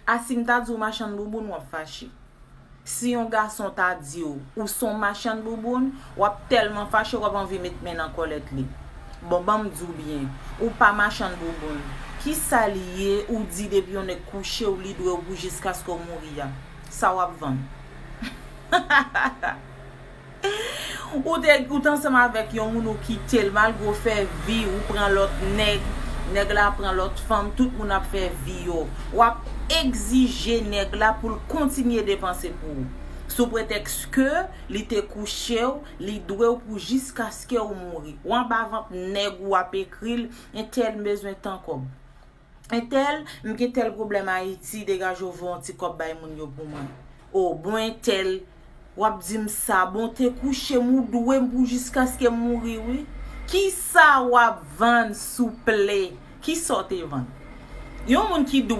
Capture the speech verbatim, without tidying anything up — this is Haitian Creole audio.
A, si m ta di w machann bouboun, w ap fache. Si yon gason ta di w, ou s on machann bouboun, w ap tèlman fache, w ap anvi met men nan kòlèt li. Bon, ban m di w byen, ou pa machann bouboun. Kisa li ye, ou di depi yon nèg kouche w, li dwe w pou jiskaske w mouri a? Sa w ap vann? Ou te, ou t ansanm avèk yon moun, ou kite l, malgre w fè vi, ou pran lòt nèg, nèg la pran lòt fanm, tout moun ap fè vi yo. W ap egzije nèg la pou l kontinye depanse pou ou. Sou pretèks ke li te kouche w, li dwe w pou jiskaske w mouri. Ou anba vant nèg ou ap ekri l, entèl m bezwen tan kòb. Entèl, m gen tèl pwoblèm Ayiti, degaje w voye yon ti kòb bay moun yo pou mwen. O, bon entèl, w ap di m sa, bon te kouche m, ou dwe m pou jiskaske m mouri, wi. Kisa w ap vann, souple? Kisa w te vann? Yon moun ki di